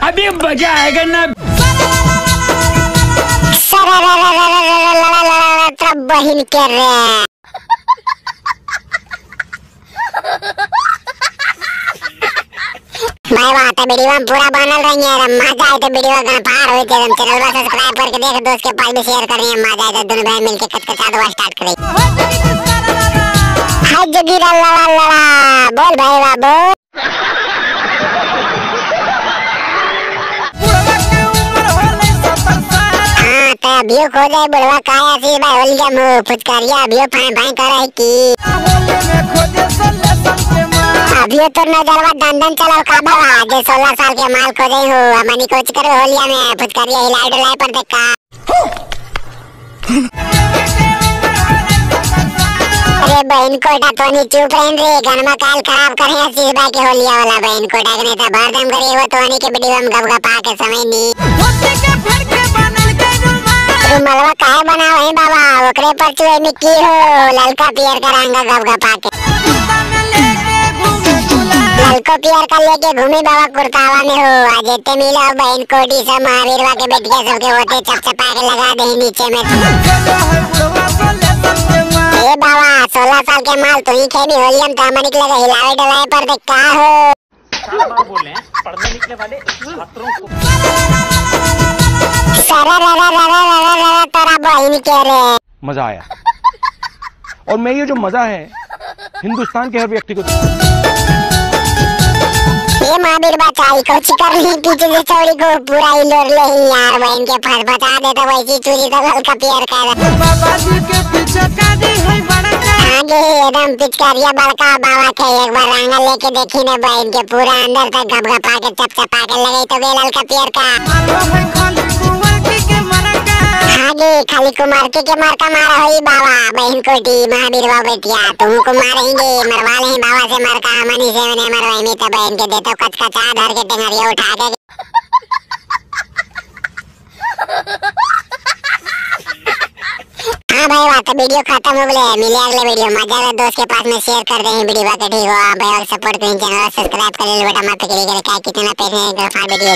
अभी मजा आएगा ना। बहन के रे भाई बात है वीडियो में पूरा बनल रही है, मजा आए तो वीडियो का पार होई थे। चैनल को सब्सक्राइब करके देख, दोस्त के पास भी शेयर कर रही है, मजा आए तो दोनों भाई मिलके कचकचा दो स्टार्ट करें। हाय जोगी ला ला ला बोल भाई वा बोल। हां तो अभियो खो जाए बोलवा का आशीष भाई होल गया मुंह फुचकारिया अभियो फाइन फाइन करे की अभियो तो नजरवा दंदन चलाओ का बाबा जे 16 साल के माल खो गई हो हमनी कोच करो होलिया में फुचकारिया हिलाई डुलाई पर देखा। अरे बहन कोटा तो नहीं चुप रहन रे, गनमा काल खराब करे आशीष भाई के होलिया वाला बहन कोटा के नहीं तो भर दम करे वो तो नहीं के वीडियो में गपगपा के समय नहीं। रुमालवा काहे बनाओ है बाबा ओकरे पर चुए में की हो ललका पियर का रंग गपगपा के ललको पियर का लेके घूमी बाबा कुर्तावा में हो। आज इतने मिला बहन कोटी सब महावीरवा के बेटिया सबके होते चपचपा के लगा दे नीचे में। ए बाबा 16 साल के माल तू ही खेबी होलियम तो हमनी के लगे हिलावे डलाए पर देख का हो। बोल पढ़ने लिखने वाले छात्रों को सारा रा रा रा रा रा रा तोरा बहन के रे मजा आया। और मैं ये जो मजा है हिंदुस्तान के हर व्यक्ति को। ये महावीर बचाई कुछ कर ली पीछे से चोरी को पूरा ही लोर ले ही यार बहन के फंस बचा दे तो वैसी चोरी तो ललका पियर का बाबा जी के पीछे कादी है बड़का आगे एकदम पिचकारिया बड़का बाबा के एक बार रंग लेके देखी ने बहन के पूरा अंदर तक गपगपा के चपचपा के लगे तो वे ललका पियर का आगे खाली कुमार के मारका मारा होई बाबा बहन कोटी महावीर बाबा बेटिया तुम को मारेंगे मरवा ले बाबा से मारका मनी से ने मरवाई में तो बहन के देतो कचकचा धर के टेंगरिया उठा के। हाँ भाई बात वीडियो खत्म हो गए, मिले अगले वीडियो मजा आए दोस्त के पास में शेयर कर देंगे वीडियो बात ठीक हो भाई और सपोर्ट करें चैनल सब्सक्राइब कर ले बेटा मत करिए कितना पैसे वीडियो।